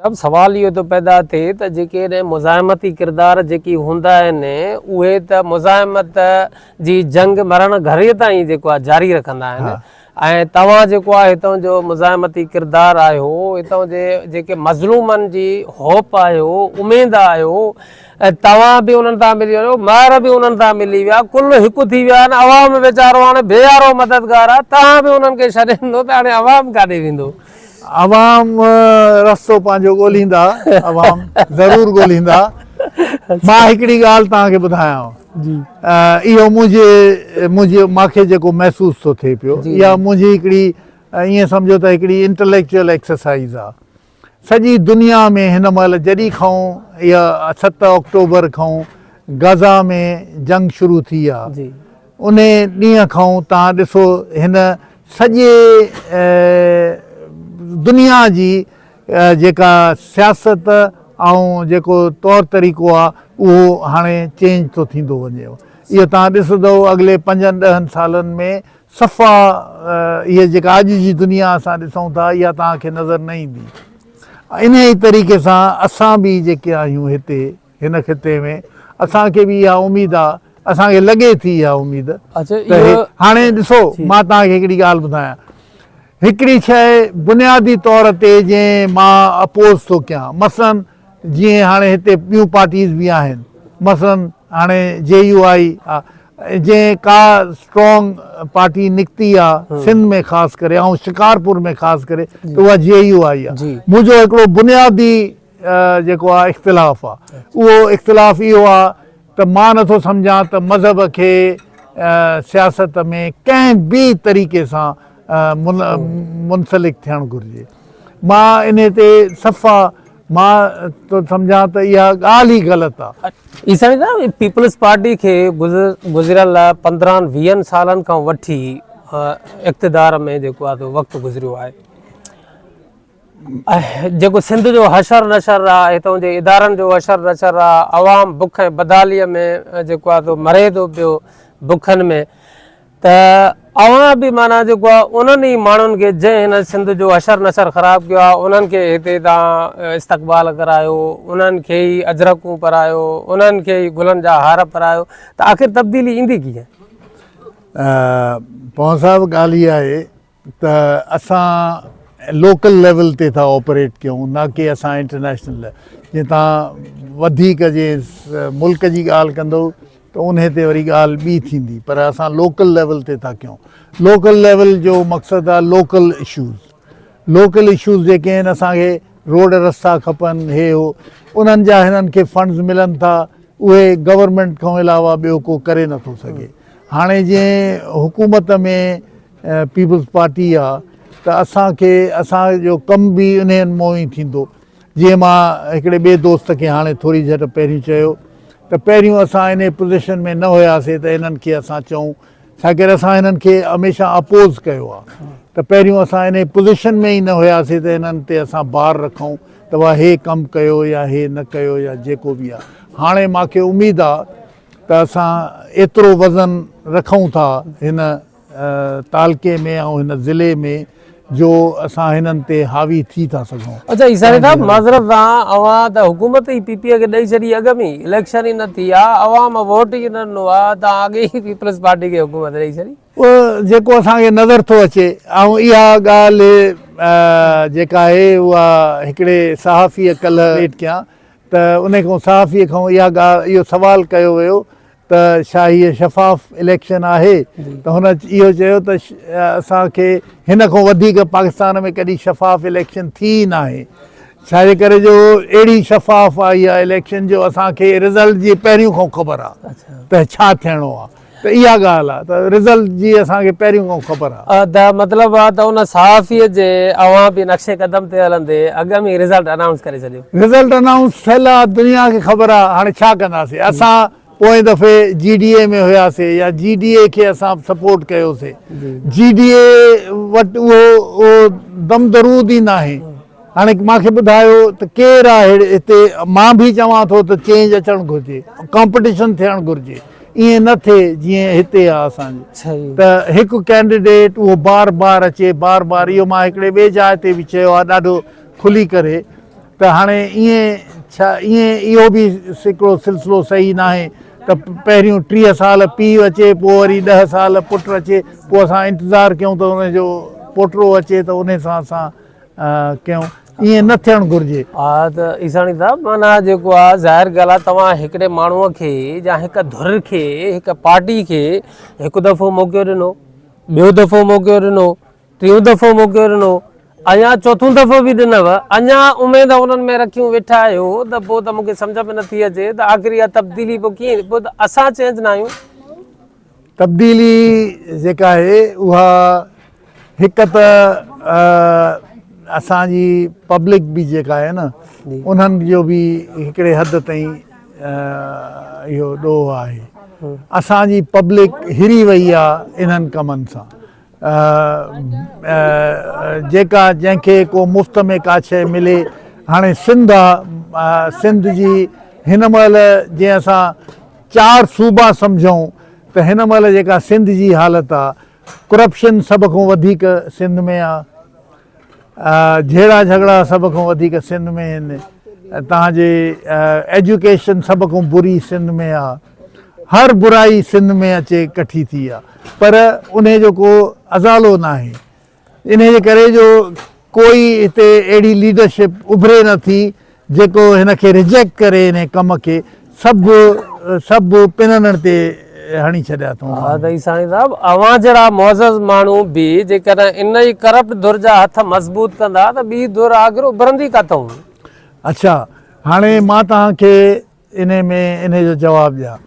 صاحب سوال اهو ٿو پيدا ٿئي ته جيڪڏهن مزاحمتي ڪردار جيڪي هوندا آهن اهي ته مزاحمت جي جنگ مرڻ گهڙي تائين جيڪو آهي جاري رکندا آهن ۽ توهان جيڪو آهي هتان جو مزاحمتي ڪردار آهيو هتان جي جيڪي مظلومن جي هوپ آهيو اميد آهيو ۽ توهان به انهن سان ملي ويو مهر به انهن سان ملي ويا ڪل هڪ ٿي ويا آهن عوام ويچارو هاڻي بي يارو مددگار آهي توهان به انهن کي ڇڏي ڏنو ته هاڻي عوام ڪاڏي ويندو. عوام رستو پنهنجو ڳولهيندا، عوام ضرور ڳولهيندا. مان هڪڙي ڳالهه توهان کي ٻڌايانو، اهو منهنجي منهنجي مان کي جيڪو محسوس ٿو ٿئي پيو، اها منهنجي هڪڙي ائين سمجهو ته هڪڙي انٽليڪچوئل ايڪسرسائيز آهي. سڄي دنيا ۾ هن مهل جڏهن کان اها 7 آڪٽوبر کان غزه ۾ جنگ شروع ٿي آهي، انهي ڏينهن کان توهان ڏسو هن سڄي دنيا جي جيڪا سياست ۽ جيڪو طور طريقو آهي اهو هاڻي چينج ٿو ٿيندو وڃي. اهو توهان ڏسندؤ اڳلي پنجن ڏهن سالن ۾ صفا اهي جيڪا اڄ جي دنيا اسان ڏسون ٿا اها توهان کي نظر نه ايندي. انهي ئي طريقي سان اسان به جيڪي آهيون هتي هن خطي ۾ اسان کي به اها اميد آ، اسان کي لڳي ٿي اها اميد ته هي هاڻي ڏسو مان توهان کي هڪڙي ڳالهه ٻڌايان، هڪڙي شيء بنيادي طور تي جنهن مان اپوز ٿو ڪيان مثلاً جيئن هاڻي هتي ٻيون پارٽيز به آهن مثلاً هاڻي جي يو آء آ جنهن ڪا اسٽرانگ پارٽي نڪتي آ سنڌ ۾ خاص ڪري ۽ شڪارپور ۾ خاص ڪري ته اها جي يو آء آ. منهنجو هڪڙو بنيادي جيڪو آ اختلاف آ اهو اختلاف اهو آ ته مان نٿو سمجهان ته مذهب کي سياست ۾ ڪنهن به طريقي سان منسلڪ ٿيڻ گهرجي مان انهي تي صفا مان ٿو سمجهان ته اها ڳالهه ئي غلط آ. عيساڻي صاحب پيپلز پارٽي کي گذريل 15 20 سالن کان وٺي اقتدار ۾ جيڪو آ سو وقت گذريو آهي جيڪو سنڌ جو حشر نشر آ، هتان جي ادارن جو حشر نشر آ، عوام بک ۽ بدحاليء ۾ جيڪو آ سو مري ٿو پيو بکن ۾ ته اوهان به معنيٰ جيڪو آ انهن ئي ماڻهن کي جنهن هن سنڌ جو حشر نشر خراب ڪيو آ انهن کي هتي تان استقبال ڪرايو، انهن کي ئي اجرڪون پرايو، انهن کي ئي گلن جا هار پرايو ته آخر تبديلي ايندي ڪيئن؟ پنهور صاحب ڳالهه اها آهي ته اسان لوڪل ليول تي ٿا آپريٽ ڪيون نه ڪي اسان انٽرنيشنل جي تان وڌيڪ جي ملڪ جي ڳالهه ڪندو ته انهي تي وري ڳالهه ٻي ٿيندي پر اسان لوڪل ليول تي ٿا ڪيون لوڪل ليول جو مقصد آهي لوڪل اشوز لوڪل اشوز جيڪي آهن اسانکي روڊ رستا کپن هي هو انهن جا هنن کي فنڊز ملن ٿا اهي گورنمينٽ کان علاوه ٻيو ڪو ڪري نٿو سگهي هاڻي جنهن حڪومت ۾ پيپلز پارٽي آ ته اسان کي اسان جو ڪم به انهن مون ئي ٿيندو جيئن مان هڪڙي ٻئي دوست کي هاڻي ٿوري جهٽ پهريون چيو ته پهريون اسان انهي پوزيشن ۾ نه هياسي ته انهن کي اسان چئون ڇا ڪري اسان انهن کي هميشه اپوز ڪيو آ ته پهريون اسان انهي پوزيشن ۾ ئي نه هياسي ته انهن تي اسان بار رکون ته وا هي ڪم ڪيو يا هي نه ڪيو يا جيڪو به آ هاڻي مان کي اميد آ ته اسان ايترو وزن رکون ٿا هن تعلقي ۾ ۽ هن ضلعي ۾ جو اسان هنن تي حاوي ٿي ٿا سگهون. اڇا عيساڻي صاحب معذرت سان اوهان ته حڪومت ئي پي پي کي ڏئي ڇڏي اڳ ۾ اليڪشن ئي نه ٿي آ عوام ووٽ ئي نه ڏنو آ توهان اڳي ئي پيپلز پارٽي کي حڪومت ڏئي ڇڏي. اهو جيڪو اسان کي نظر ٿو اچي ۽ اها ڳالهه جيڪا آهي اها هڪڙي صحافيء ڪلهه ٽوئيٽ ڪيان ته ان کان صحافيء کان اها ڳالهه اهو سوال ڪيو ويو ته ڇا هيء شفاف اليڪشن آهي ته هن اهو چيو ته اسان کي هن کان وڌيڪ پاڪستان ۾ ڪڏهن شفاف اليڪشن ٿي ئي ناهي ڇا جي ڪري جو اهڙي شفاف آهي اها اليڪشن جو اسان کي رزلٽ جي پهريون کان خبر آهي ته ڇا ٿيڻو آهي ته اها ڳالهه آهي ته رزلٽ جي اسان کي پهريون کان خبر آهي. ته مطلب آهي ته ان صحافي جي اوهان به نقش قدم تي هلندي اڳ ۾ رزلٽ انائونس ڪري ڇڏيو. رزلٽ انائونس ٿيل آ دنيا کي خبر آ هاڻي ڇا ڪنداسي اسان پوئين دفعي جي ڊي اي ۾ هياسي يا جي ڊي اي کي اسان سپورٽ ڪيوسي جي ڊي اي وٽ اهو اهو دم درود ئي ناهي هاڻي مان کي ٻڌايو ته ڪير آ هتي مان به چوان ٿو ته چينج اچڻ گهرجي ڪامپٽيشن ٿيڻ گهرجي ائين نه ٿئي جيئن هتي آ اسان جي ته هڪ ڪينڊيڊيٽ اهو بار بار اچي بار بار اهو مان هڪڙي ٻي جاء تي به چيو آ ڏاڍو کلي ڪري. ته هاڻي ائين ڇا ائين اهو به هڪڙو سلسلو صحيح ناهي ته پهريون 30 سال پيء اچي پوء وري 10 سال پٽ اچي پوء اسان انتظار ڪيون ته ان جو پوٽرو اچي ته ان سان اسان ڪيون، ائين نه ٿيڻ گهرجي. ها ته عيساڻي صاحب معنيٰ جيڪو آ ظاهر ڳالهه آ توهان هڪڙي ماڻهوء کي يا هڪ ڌر کي هڪ پارٽي کي هڪ دفعو موقعو ڏنو ٻيو دفعو موقعو ڏنو ٽيون دفعو موقعو ڏنو اڃا چوٿون دفعو به ڏنو اڃا اميد انهن ۾ رکيون ويٺا آهيو ته پوء ته مونکي سمجهه ۾ نٿي اچي ته آخر اها تبديلي پوء ڪيئن ايندي پوء ته اسان چينج نه آهيون. تبديلي جيڪا آهي اها هڪ ته اسان جي پبلڪ به جيڪا آهي نه انهن جو به هڪڙي حد تائين اهو ڏوهه آهي اسان جي پبلڪ هري وئي آهي انهن ڪمن سان جيڪا جنهن کي ڪو مفت ۾ ڪا شيء ملي هاڻي سنڌ آ سنڌ جي هن مهل جيئن اسان چار صوبا سمجهون ته هن مهل جيڪا سنڌ جي حالت آ ڪرپشن سڀ کان وڌيڪ سنڌ ۾ آ جهيڙا جهڳڙا سڀ کان وڌيڪ سنڌ ۾ آهن توهان جي ايجوڪيشن سڀ کان بري سنڌ ۾ آ هر برائي سنڌ ۾ اچي ڪٺي ٿي آ پر انهي جو ڪو ازالو ناهي انهي جي ڪري جو ڪوئي هتي اهڙي ليڊرشپ اڀري نه ٿي جيڪو هن کي ريجيڪٽ ڪري انهي ڪم کي سڀ سڀ پنڻ تي هڻي ڇڏيا اٿئون. ها ته عيساڻي صاحب اوهان جهڙا معزز ماڻهو به جيڪڏهن ان ئي ڪرپٽ ڌر جا هٿ مضبوط ڪندا ته ٻي ڌر آخر اڀرندي ڪاٿئون؟ اڇا هاڻي مان توهان کي انهي ۾ انهي جو جواب ڏيان.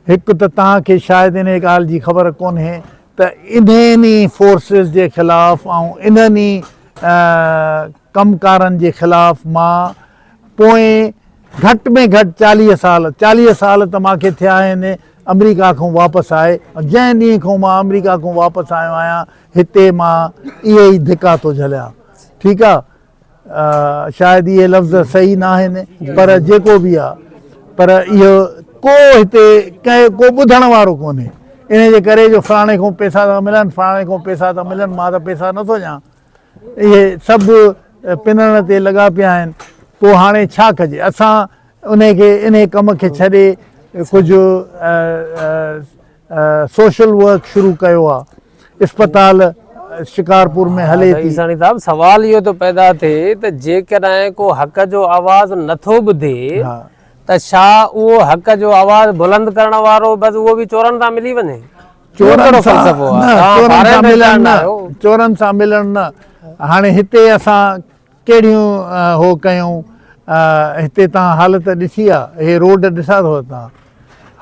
هڪ ته توهان کي شايد انهي ڳالهه جي خبر ڪونهي ته انهن ئي فورسز جي خلاف ۽ انهن ئي ڪم ڪارن جي خلاف مان پوئين گهٽ ۾ گهٽ 40 سال، 40 سال ته مان کي ٿيا آهن آمريڪا کان واپس آئي ۽ جنهن ڏينهن کان مان آمريڪا کان واپس آيو آهيان هتي مان اهي ئي ڌڪا ٿو جهليان. ٺيڪ آ. شايد اهي لفظ صحيح نه آهن پر جيڪو به آ پر اهو ڪو هتي ڪنهن ڪو ٻڌڻ وارو ڪونهي ان جي ڪري جو فلاڻي کان پيسا ٿا ملن فلاڻي کان پيسا ٿا ملن مان ته پيسا نٿو ڏيان اهي سڀ پنڻ تي لڳا پيا آهن پوء هاڻي ڇا ڪجي اسان ان کي ان ڪم کي ڇڏي ڪجهه سوشل ورڪ شروع ڪيو آ اسپتال شڪارپور ۾ هلي ٿي. عيساڻي صاحب سوال اهو ٿو پيدا ٿئي ته جيڪڏهن ڪو حق جو آواز نٿو ٻڌي ته ڇا اهو حق جو آواز بلند ڪرڻ وارو بس اهو به چورن سان ملي وڃي؟ چورن سان نه چورن سان ملڻ نه چورن سان ملڻ نه هاڻي هتي اسان ڪهڙيون هو ڪيون هتي تان حالت ڏسي آ هي روڊ ڏسا اٿو تان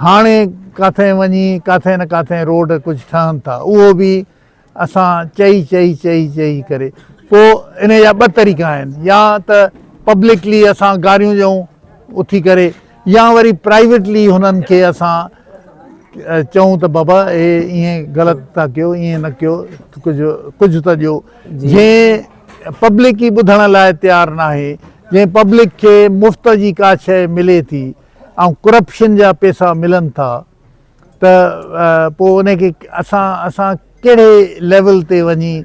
هاڻي ڪاٿي وڃي ڪاٿي نه ڪاٿي روڊ ڪجهه ٺهن ٿا اهو به اسان چئي چئي چئي چئي ڪري پوء ان جا ٻه طريقا آهن يا ته پبلڪلي اسان گاريون ڏيون اٿي ڪري يا وري پرائيويٽلي هنن کي اسان چئون ته بابا هي ائين غلط ٿا ڪيو ائين نه ڪيو ڪجهه ڪجهه ته ڏيو جنهن پبلڪ ئي ٻڌڻ لاء تيار ناهي جنهن پبلڪ کي مفت جي ڪا شيء ملي ٿي ۽ ڪرپشن جا پيسا ملن ٿا ته پوء ان کي اسان اسان ڪهڙي ليول تي وڃي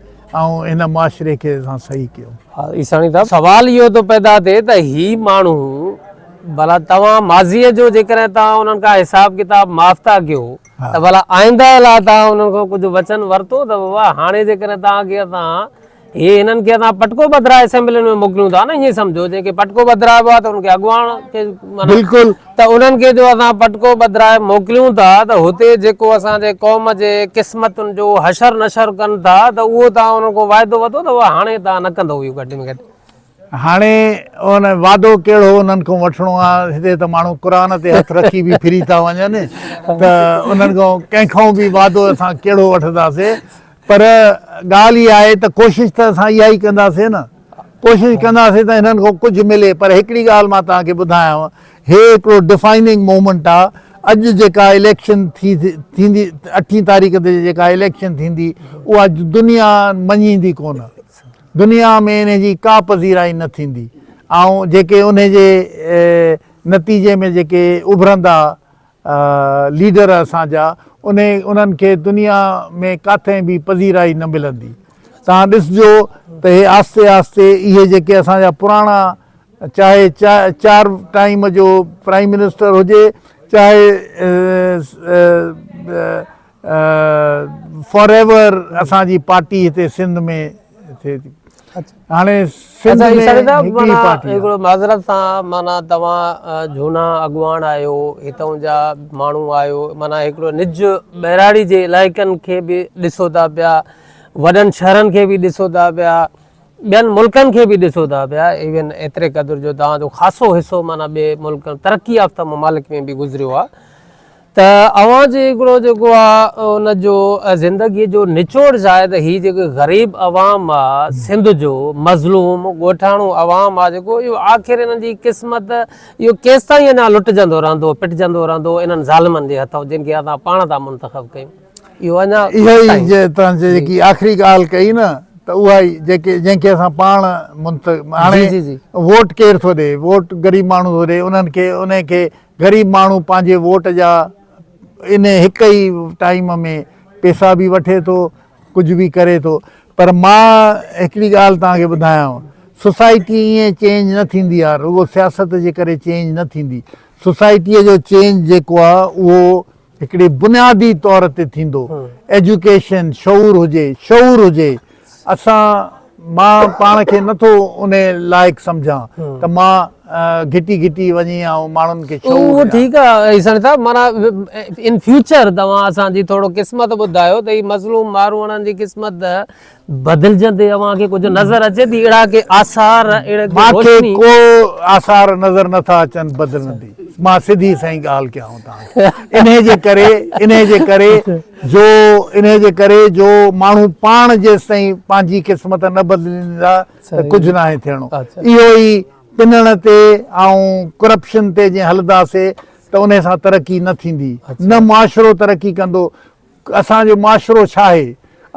۽ هن معاشري کي اسان صحيح ڪيون. عيساڻي صاحب سوال اهو ٿو پيدا ٿئي ته هي ماڻهو ڀلا توهان ماضيء جو جيڪڏهن توهان انهن کان حساب ڪتاب معاف ٿا ڪيو ته ڀلا آئنده لاء توهان انهن کان ڪجهه وچن ورتو ته بابا هاڻي جيڪڏهن توهان کي اسان هي هنن کي اسان پٽڪو ٻڌرائي اسيمبلين ۾ موڪليون ٿا نه ائين سمجهو جنهن کي پٽڪو ٻڌرائبو آهي ته ان کي اڳواڻ کي معنيٰ بلڪل ته انهن کي جو اسان پٽڪو ٻڌرائي موڪليون ٿا ته هتي جيڪو اسان جي قوم جي قسمتن جو حشر نشر ڪن ٿا ته اهو توهان انهن کان واعدو ورتو ته اهو هاڻي توهان نه ڪندو اهو گهٽ ۾ گهٽ. هاڻي ان وعدو ڪهڙو انهن کان وٺڻو آهي هتي ته ماڻهو قرآن تي هٿ رکي به ڦري ٿا وڃن ته انهن کان ڪنهن کان به وعدو اسان ڪهڙو وٺنداسي پر ڳالهه اها آهي ته ڪوشش ته اسان اها ئي ڪنداسين نه، ڪوشش ڪنداسين ته هنن کان ڪجهه ملي، پر هڪڙي ڳالهه مان توهان کي ٻڌايانو، هي هڪڙو ڊفائننگ مومينٽ آهي، اڄ جيڪا اليڪشن ٿي ٿيندي اٺين تاريخ تي جيڪا اليڪشن ٿيندي اها دنيا مڃيندي ڪونه، دنيا ۾ انهي جي ڪا پذيرائي نه ٿيندي ۽ جيڪي انهي جي نتيجي ۾ جيڪي اڀرندا ليڊر اسان جا انهي انهن کي دنيا ۾ ڪاٿي به پذيرائي نه ملندي. توهان ڏسجو ته هي آهستي آهستي اهي جيڪي اسان جا پراڻا چاهي چار ٽائيم جو پرائيم منسٽر هجي چاهي فار ايور اسان جي پارٽي هتي سنڌ ۾ ٿئي ٿي. هاڻي سنڌ ۾ هڪڙي پارٽي آهي. هڪڙو معذرت سان معنيٰ توهان جهونا اڳواڻ آهيو هتئون جا ماڻهو آهيو معنيٰ هڪڙو نج ٻهراڙي جي علائقن کي به ڏسو ٿا پيا وڏن شهرن کي به ڏسو ٿا پيا ٻين ملڪن کي به ڏسو ٿا پيا ايون ايتري قدر جو توهان جو خاصو حصو معنيٰ ٻئي ملڪن ترقي يافته ممالڪ ۾ به گذريو آهي ته اوهان جي هڪڙو جيڪو آ ان جو زندگي جو نچوڙ ڇا آهي ته هي جيڪو غريب عوام آ سنڌ جو مظلوم ڳوٺاڻو عوام آ جيڪو اهو آخر انهن جي قسمت اهو ڪيستائين اڃا لٽجندو رهندو پٽجندو رهندو انهن ظالمن جي هٿئون جن کي اسان پاڻ ٿا منتخب ڪيون اهو اڃا اها ئي جي توهان جيڪي آخري ڳالهه ڪئي نه ته اها ئي جيڪي جنهن کي اسان پاڻ منتخب هاڻي ووٽ ڪير ٿو ڏي ووٽ غريب ماڻهو ٿو ڏي انهن کي انهي کي غريب ماڻهو پنهنجي ووٽ جا ان هڪ ئي ٽائيم ۾ پيسا به وٺي ٿو ڪجهه به ڪري ٿو پر مان هڪڙي ڳالهه توهان کي ٻڌايانو سوسائٽي ائين چينج نه ٿيندي آهي رڳو سياست جي ڪري چينج نه ٿيندي سوسائٽيء جو چينج جيڪو آهي اهو هڪڙي بنيادي طور تي ٿيندو ايجوڪيشن شعور هجي شعور هجي اسان مان پاڻ کي نه ٿو ان لائق سمجهان ته مان گهٽي گهٽي وڃي آئون ماڻهن کي شعور اهو ٺيڪ آ عيساڻي صاحب معنيٰ ان فيوچر توهان اسان جي ٿورو قسمت ٻڌايو ته هي مظلوم ماروئڙن جي قسمت بدلجندي اوهان کي ڪجهه نظر اچي ٿي اهڙا ڪي آثار اهڙي ڪي روشني؟ مان کي ڪو آثار نظر نه ٿا اچن بدلندي مان سڌي سائين ڳالهه ڪيان توهان کي انهي جي ڪري انهي جي ڪري جو انهي جي ڪري جو ماڻهو پاڻ جيستائين پنهنجي قسمت نه بدليندا ته ڪجهه ناهي ٿيڻو. اهو ئي پنڻ تي ۽ ڪرپشن تي جي هلنداسي ته انهي سان ترقي نه ٿيندي نه معاشرو ترقي ڪندو. اسان جو معاشرو ڇا آهي؟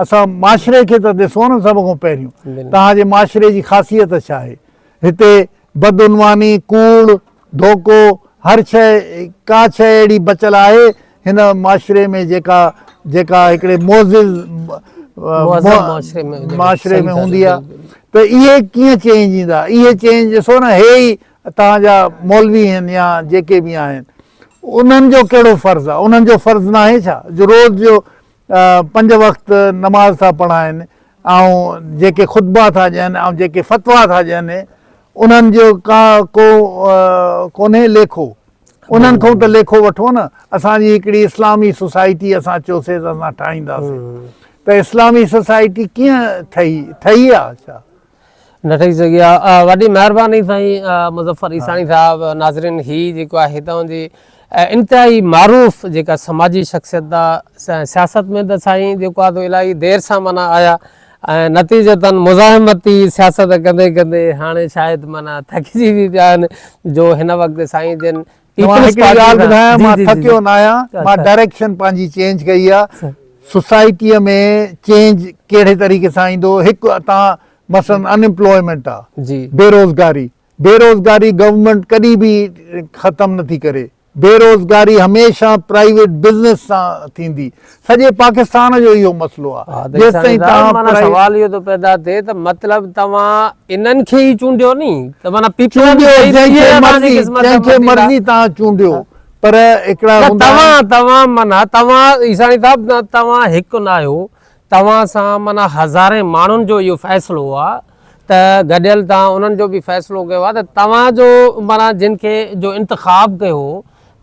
اسان معاشري کي ته ڏسو نه سڀ کان پهريون توهان جي معاشري جي خاصيت ڇا آهي؟ هتي بدعنواني، ڪوڙ، ڌوڪو، هر شيء، ڪا شيء اهڙي بچل آهي هن معاشري ۾ جيڪا جيڪا هڪڙي معزز معاشري ۾ هوندي آهي ته اهي ڪيئن چينج ايندا؟ اهي چينج ڏسو نه هي ئي توهان جا مولوي آهن يا جيڪي به آهن انهن جو ڪهڙو فرض آهي؟ انهن جو فرض ناهي ڇا جو روز جو پنج وقت نماز ٿا پڙهائن ۽ جيڪي خطبا ٿا ڏين ۽ جيڪي فتوا ٿا ڏين انهن جو ڪا ڪو ڪونهي ليکو انهن کان ته ليکو وٺو نه اسان جي هڪڙي اسلامي سوسائٽي اسان چيوسي ته اسان ٺاهينداسين ته اسلامي سوسائٽي ڪيئن ٺهي ٺهي آ ڇا؟ نه ٺهي سگهي آ وڏي مهرباني سائين مظفر عيساڻي صاحب ناظرين هي جيڪو آهي هتان جي انتهائي معروف جيڪا سماجي شخصيت آ سياست ۾ ته سائين جيڪو آ الاهي دير سان معنيٰ آيا ۽ نتيجتن مزاحمتي سياست ڪندي ڪندي هاڻي شايد معنيٰ ٿڪجي به پيا آهن جو هن وقت سائين جن مان هڪڙي ڳالهه ٻڌايان مان ٿڪيو نه آهيان مان ڊائريڪشن پنهنجي چينج ڪئي آ سوسائٽيء ۾ چينج ڪهڙي طريقي سان ايندو هڪ تان مثلا ان امپلائمينٽ آ بيروزگاري بيروزگاري گورنمينٽ ڪڏهن به ختم نٿي ڪري بيروزگاري هميشه پرائيويٽ بزنس سان ٿيندي سڄي پاڪستان جو اهو مسئلو آ جيستائين توهان سوال اهو ٿو پيدا ٿئي ته مطلب توهان انهن کي ئي چونڊيو ني ته معنيٰ چونڊيو جنهن کي مرضي جنهن کي مرضي توهان چونڊيو پر هڪڙا هوندا توهان توهان معنيٰ توهان عيساڻي صاحب توهان هڪ نه آهيو توهان سان معنيٰ هزارين ماڻهن جو اهو فيصلو آ ته گڏيل توهان انهن جو به فيصلو ڪيو آ ته توهان جو معنيٰ جن کي جو انتخاب ڪيو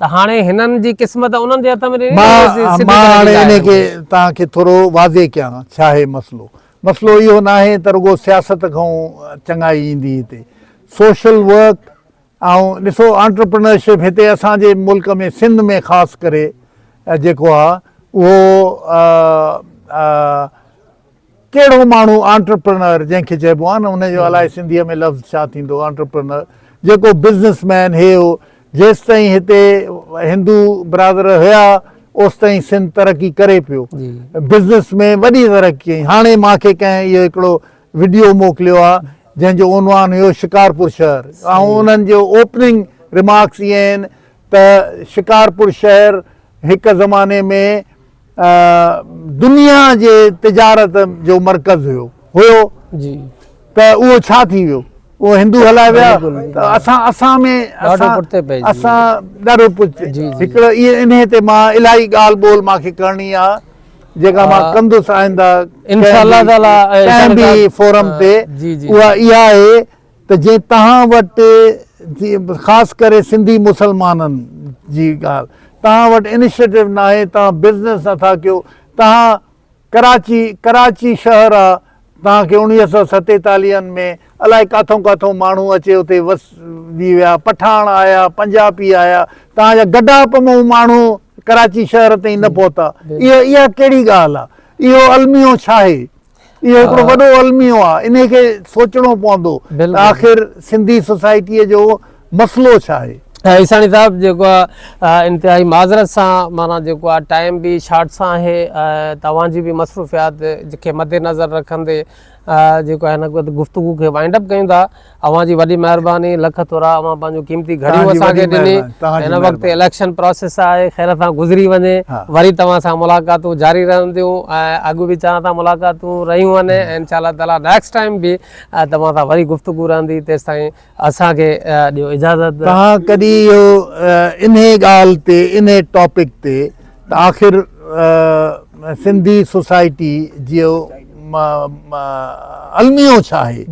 ته هاڻي هنن جي قسمت انهن جي هٿ ۾ ڏني مان مان هاڻي انهي کي توهان کي ٿورو واضح ڪيان ڇا آهي مسئلو مسئلو اهو ناهي ته رڳو سياست کان چڱائي ايندي هتي سوشل ورڪ ۽ ڏسو آنٽرپرنرشپ هتي اسان جي ملڪ ۾ سنڌ ۾ خاص ڪري جيڪو آ اهو ڪهڙو ماڻهو آنٽرپرنر جنهن کي چئبو آ نه ان جو الائي سنڌيء ۾ لفظ ڇا ٿيندو آنٽرپرنر جيڪو بزنس مين هي هو جيستائين هتي هندو برادر هيا اوستائين سنڌ ترقي ڪري پيو بزنس ۾ وڏي ترقي ڪئي هاڻي مان کي ڪنهن اهو هڪڙو وڊيو موڪليو آ جنهن جو عنوان هيو شڪارپور شهر ۽ انهن جو اوپننگ ريمارڪس اهي آهن ته شڪارپور شهر هڪ زماني ۾ دنيا جي تجارت جو مرڪز هيو هيو جي ته اهو ڇا ٿي ويو؟ اهو هندو هلائي ويا ته اسان اسان ۾ ڏاڍو پٺتي پئجي اسان ڏاڍو پٺتي هڪڙو اهي انهي تي مان الاهي ڳالهه ٻولهه مان کي ڪرڻي آ جيڪا مان ڪندس آئنده انشاء الله تعالي ڪنهن به فورم تي اها اها آهي ته جي توهان وٽ خاص ڪري سنڌي مسلمانن جي ڳالهه توهان وٽ انيشيٽو ناهي توهان بزنس نٿا ڪيو توهان ڪراچي، ڪراچي شهر آ، توهان کي اڻويهه سئو ستيتاليهن ۾ الائي ڪاٿئون ڪاٿئون ماڻهو اچي اتي وسجي ويا، پٺاڻ آيا، پنجابي آيا، توهان جا گڏاپ مئون ماڻهو ڪراچي شهر تائين نه پهتا، اها اها ڪهڙي ڳالهه آ؟ اهو الميو ڇاهي؟ اهو هڪڙو وڏو الميو آ، انهي کي سوچڻو پوندو ته آخر سنڌي سوسائٽيء جو مسئلو ڇا آهي؟ عيساڻي صاحب جيڪو آ انتهائي معذرت سان معنيٰ جيڪو آ ٽائيم به شارٽ سان آهي ۽ توهان جي به مصروفيات کي مد نظر رکندي جيڪو آ هن وقت گفتگو کي وائنڊ اپ ڪيون ٿا اوهان جي وڏي مهرباني لک ٿورا اوهان پنهنجو قيمتي گهڙيون اسان کي ڏني هن وقت اليڪشن پراسيس آهي خير سان گذري وڃي وري توهان سان ملاقاتون جاري رهنديون ۽ اڳ به توهان سان ملاقاتون رهيون آهن ۽ انشاء الله تعالي نيڪسٽ ٽائيم به توهان سان وري گفتگو رهندي تيستائين اسان کي ڏيو اجازت. توهان ڪڏهن اهو انهي ڳالهه تي انهي ٽاپڪ تي ته آخر سنڌي سوسائٽي جو الميو ڇا آهي؟